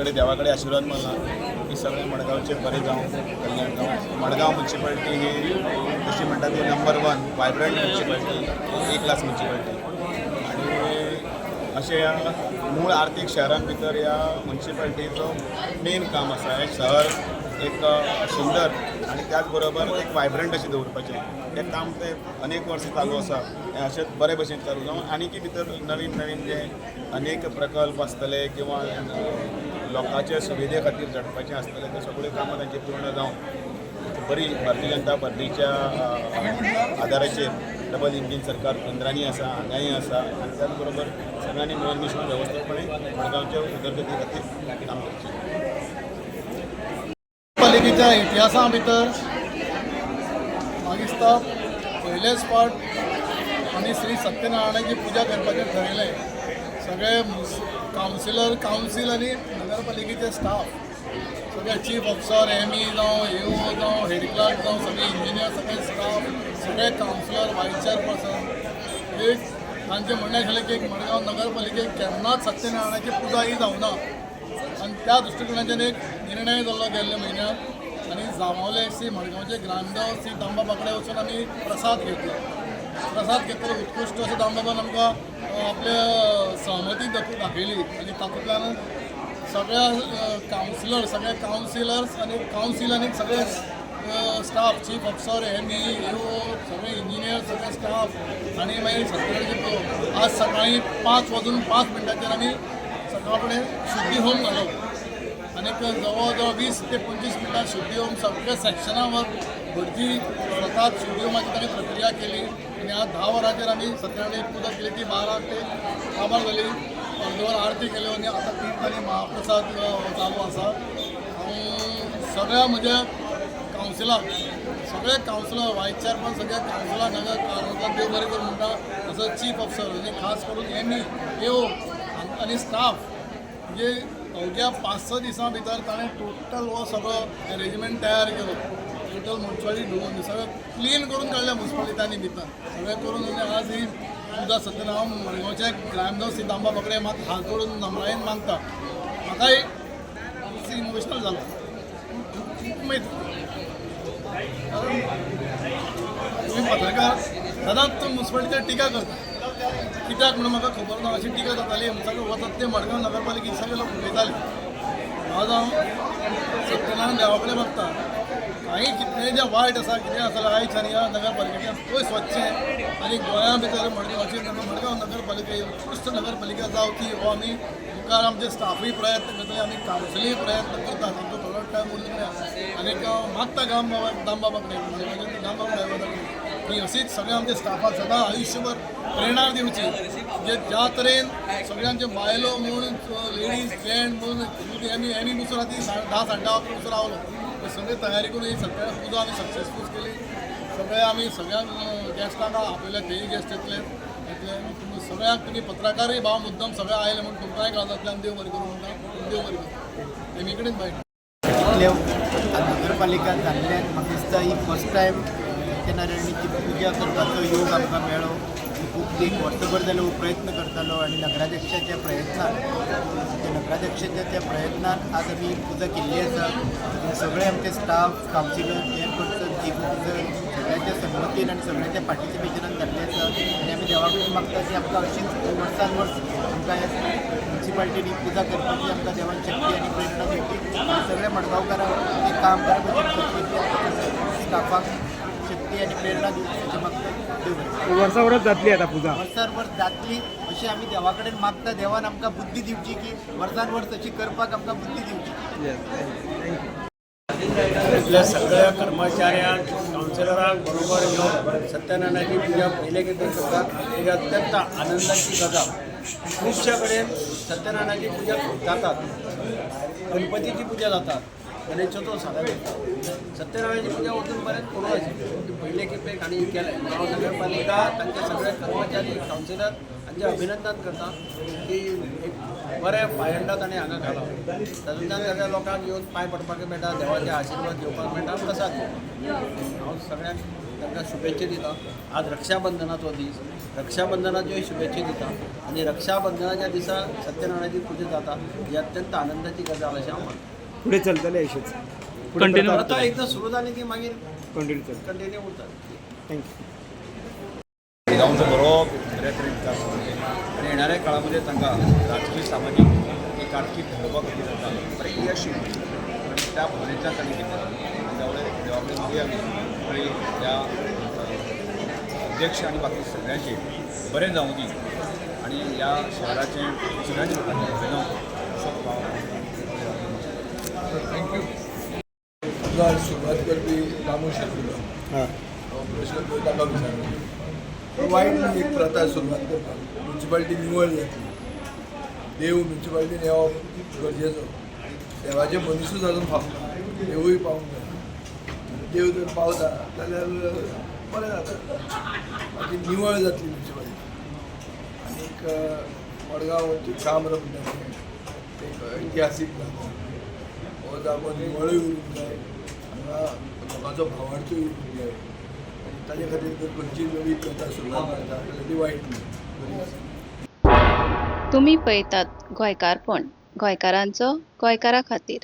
कडेन देवा कडेन आशिर्वाद मागला की सगळें मडगांवचें बरें जावं, कल्याण जावं. मडगांव म्युन्सिपालिटी ही जशी म्हणटा ती number one vibrant municipality, A class municipality. आनी अशें ह्या मूळ आर्थीक शहरां भितर ह्या म्युन्सिपालिटीचो मेन काम आसा हें शहर एक सुंदर आनी त्याच बरोबर एक वायब्रंट अशें दवरपाचें. हें काम तें अनेक वर्सां चालू आसा. हें अशेंच बरे भशेन चालू जावं. आनीकय भितर नवीन नवीन जे अनेक प्रकल्प आसतले किंवा लोकांचे सुविधे खातीर झडपाचें आसतलें, ते सगळ्यो कामां तांची पूर्ण जावन बरी भारतीय जनता पार्टीच्या आदाराचेर डबल इंजीन सरकार केंद्रांनी आसा, हांगाय आसा. आनी त्याच बरोबर सगळ्यांनी मेळून मिसळून वेवस्थीतपणे मडगांवच्या उदरगती खातीर काम करचें. पालिकेच्या इतिहासा भितर म्हाका दिसता पयलेच फावट आमी श्री सत्यनारायणाची पुजा करपाचें ठरयलें. सगळे कावन्सिलर, कावन्सील आनी नगरपालिकेचे स्टाफ सगळे, चीफ ऑफिसर, एमई जावं, एओ जावं, हेड क्लार्क जावं, सगळे इंजिनियर, सगळे स्टाफ, सगळे कावन्सिलर, वायस चेअरपर्सन, एक तांचें म्हणणें आशिल्लें की एक मडगांव नगरपालिकेक केन्नाच सत्यनारायणाची पुजा ही जावना. आनी त्या दृश्टिकोनाच्यान एक निर्णय जाल्लो गेल्ल्या म्हयन्याक आनी जांबावले श्री मडगांवचे ग्रामदेव श्री दामबाबा कडेन वचून आमी प्रसाद घेतलो. प्रसाद घेतलो, उत्कृश्ट अशें दामबाबान आमकां आपल्या सहमती दाखयली आनी तातूंतल्यान सगळ्या कावन्सिलर, सगळे कावन्सिलर्स आनी कावन्सील आनी सगळे staff, chief officer, ME, AO, सगळे इंजिनियर, सगळे स्टाफ आनी मागीर सत्तराचे आज सकाळी 5 वाजून 5 मिनटांचेर आमी सकाळ कडेन शुद्धी होम घालो आनीक जवळ जवळ 20 ते 25 मिनटां शुद्धी होम सगळ्या सेक्शनां भरती स्वताच शुद्धी होमाची तांणी प्रक्रिया केली. आनी आज 10 वरांचेर आमी सत्यनारायण पुजा केली. ती 12 ते काबार जाली. अर्दवर आरती केल्यो आनी आतां तीर्थ आनी महाप्रसाद चालू आसा. हांव सगळ्या म्हज्या कावन्सिलाक, सगळे कावन्सिलर, वायस चेअरमन, सगळ्या कावन्सिलाक नगर कावन्सिलाक देव बरें करूं म्हणटा. तसोच चीफ ऑफिसर आनी खास करून एमई, एओ आनी स्टाफ, म्हणजे अवघ्या 5-6 दिसां भितर ताणें टोटल हो सगळो अरेंजमेंट तयार केलो. टोटल मुन्सिपालिटी धुवन सगळें क्लीन करून काडलें मुन्सिपालिटी त्या निमित्तान. सगळें करून आनी आज ही पुजा सत्यनारायण, हांव मडगांवच्या ग्रामदेव श्री दामबाबा कडेन मात हात जोडून नमळायेन मागता. म्हाकाय इमोशनल जालो, खूब उमेद, कारण तुम्ही पत्रकार सदांच मुन्सिपालिटीचेर टिका करता. कित्याक म्हणून म्हाका खबर ना. अशी टिका जाताली, सगळे वचत ते मडगांव नगरपालिकेचे सगळे लोक उलयताले. आज हांव सत्यनारायण देवा कडेन मागता, काही कितेंय जें वायट आसा, कितें आसा जाल्यार आयज आनी ह्या नगरपालिकेच्यान पयस वचचें आनी गोंया भितर मडगांवची मडगांव नगरपालिका ही उत्कृश्ट नगरपालिका जावची हो आमी मुखार आमचे स्टाफूय प्रयत्न करतले, आमी कावन्सिलूय प्रयत्न करतात. आमचो थोडो टायम उरलेलो आनीक मागता गाम बाबा, दामबाबा कडेन, मडगांवच्या दामबाबा ड्रायव्हरा कडेन की अशीच सगळ्या आमच्या स्टाफाक सदां आयुश्यभर प्रेरणा दिवची. जे ज्या तरेन सगळ्यांचे बायलो म्हूण, लेडीज जेंट म्हणून, आमी एमी बसून राती 10, 10:30 अकरा बसून रावलो. हे सगळी तयारी करून ही सगळ्या पुजा आमी सक्सेसफूल केली. सगळे आमी सगळ्या गेस्टांक आपयले, तेय गेस्ट येतले येतले. तुमी सगळ्यांक, तुमी पत्रकारय भाव मुद्दम सगळे आयले म्हूण तुमकांय काळजांतल्यान देव बरें करूं म्हणटा. देव बरें करूं. एमी कडेन बाय. इतले नगरपालिका जाल्ल्यान म्हाका दिसता ही फर्स्ट टायम सत्यनारायणीची पुजा करपाचो योग आमकां मेळ्ळो. खूब एक वर्सभर जालें हो प्रयत्न करतालो आनी नगराध्यक्षाच्या प्रयत्नान, त्या नगराध्यक्षाच्या त्या प्रयत्नान आज आमी पुजा केल्ली आसा. तातूंत सगळे आमचे staff, councillor, chairperson, chief officer सगळ्यांच्या संमतीन आनी सगळ्यांच्या पार्टिसिपेशनान जाल्लें आसा. आनी आमी देवा कडेन मागता की आमकां अशीच वर्सान वर्स आमकां ह्या मुन्सिपालिटीन ही पुजा करपाची आमकां देवान शक्ती आनी प्रेरणा दिवची आनी सगळ्या मडगांवकारांक तें काम बऱ्या भशेन करपाची स्टाफाक शक्ती आनी प्रेरणा दिवची अशें मागता. देव बरें करूं. वर्सा वर्स जातली आतां पुजा? वर्सान वर्स जातली अशें आमी देवा कडेन मागता. देवान आमकां बुद्धी दिवची की वर्सान वर्स अशी करपाक आमकां बुद्धी दिवची. Yes, thank you. आपल्या सगळ्या कर्मचाऱ्यांक, कावन्सिलरांक बरोबर घेवन सत्यनारायणाची पुजा पयले खेपे करतात, ही अत्यंत आनंदाची गजाल. खुबश्या कडेन सत्यनारायणाची पुजा जातात, गणपतीची पुजा जातात, गणेश चतुर्थ सादर करतात. सत्यनारायणाची पुजा अजून पर्यंत करूं आशिल्ली, ती पयले खेपेक हांणी केलें. हांव नगरपालिका, तांचे सगळे कर्मचारी, कावन्सिलर हांचें अभिनंदन करता की एक बरें पायंडा ताणें हांगा घाला. तातूंतल्यान सगळ्या लोकांक येवन पांय पडपाक मेळटा, देवाचे आशिर्वाद घेवपाक मेळटा, प्रसाद घेवपाक. हांव सगळ्यांक तांकां शुभेच्छा दिता. आज रक्षाबंधनाचो दीस. रक्षाबंधनाच्योय शुभेच्छा दिता आनी रक्षाबंधनाच्या दिसा सत्यनारायणाची पुजा जाता ही अत्यंत आनंदाची गजाल अशें हांव मानता. पुढे चलतले अशेंच. Continue. आता एकदां सुरू जाली की मागीर कंटिन्यू चलतले. कंटिन्यू उरता. Thank you. मडगांवचो बरो बऱ्या तरेन विकास जाता आनी येणाऱ्या काळामध्ये तांकां राजकीय सामाजीक एक आर्थीक घडोवपा खातीर तांकां बरें यश मेळ्ळें आनी त्या भावनेच्यान तांणी केलें आनी त्यामुळे देवा कडेन मागुया आमी की ह्या अध्यक्ष आनी बाकी सगळ्यांचे बरें जावं दी आनी ह्या शहराचें सगळ्यांच्या लोकांचें बरें जावं असो भाव. Thank you. तुका सुरवात करपी दामू शेरकुलो. हां. हो प्रश्न तुवें ताका विचारलो. वायट न्ही एक प्रथा सुरवात करपाक. म्युन्सिपालिटी निवळ जातली. देव म्युन्सिपालिटीन येवप गरजेचो. देवाचे मनिसूच अजून फावना, देवूय पावूंक जाय. देव जर पावता जाल्यार बरें जाता, मागीर निवळ जातली म्युन्सिपालिटी. आनीक मडगांव काम्र म्हणटा तें एक इतिहासीक जागो. हो जागो निवळूय उरूंक जाय, हांगा लोकांचो भावार्थूय उरूंक जाय आनी ताजे खातीर जर खंयची नवी प्रथा सुरवात जाता जाल्यार ती वायट न्ही, बरी आसा. तुमी पळयतात गोंयकारपण, गोंयकारांचो गोंयकारा खातीर.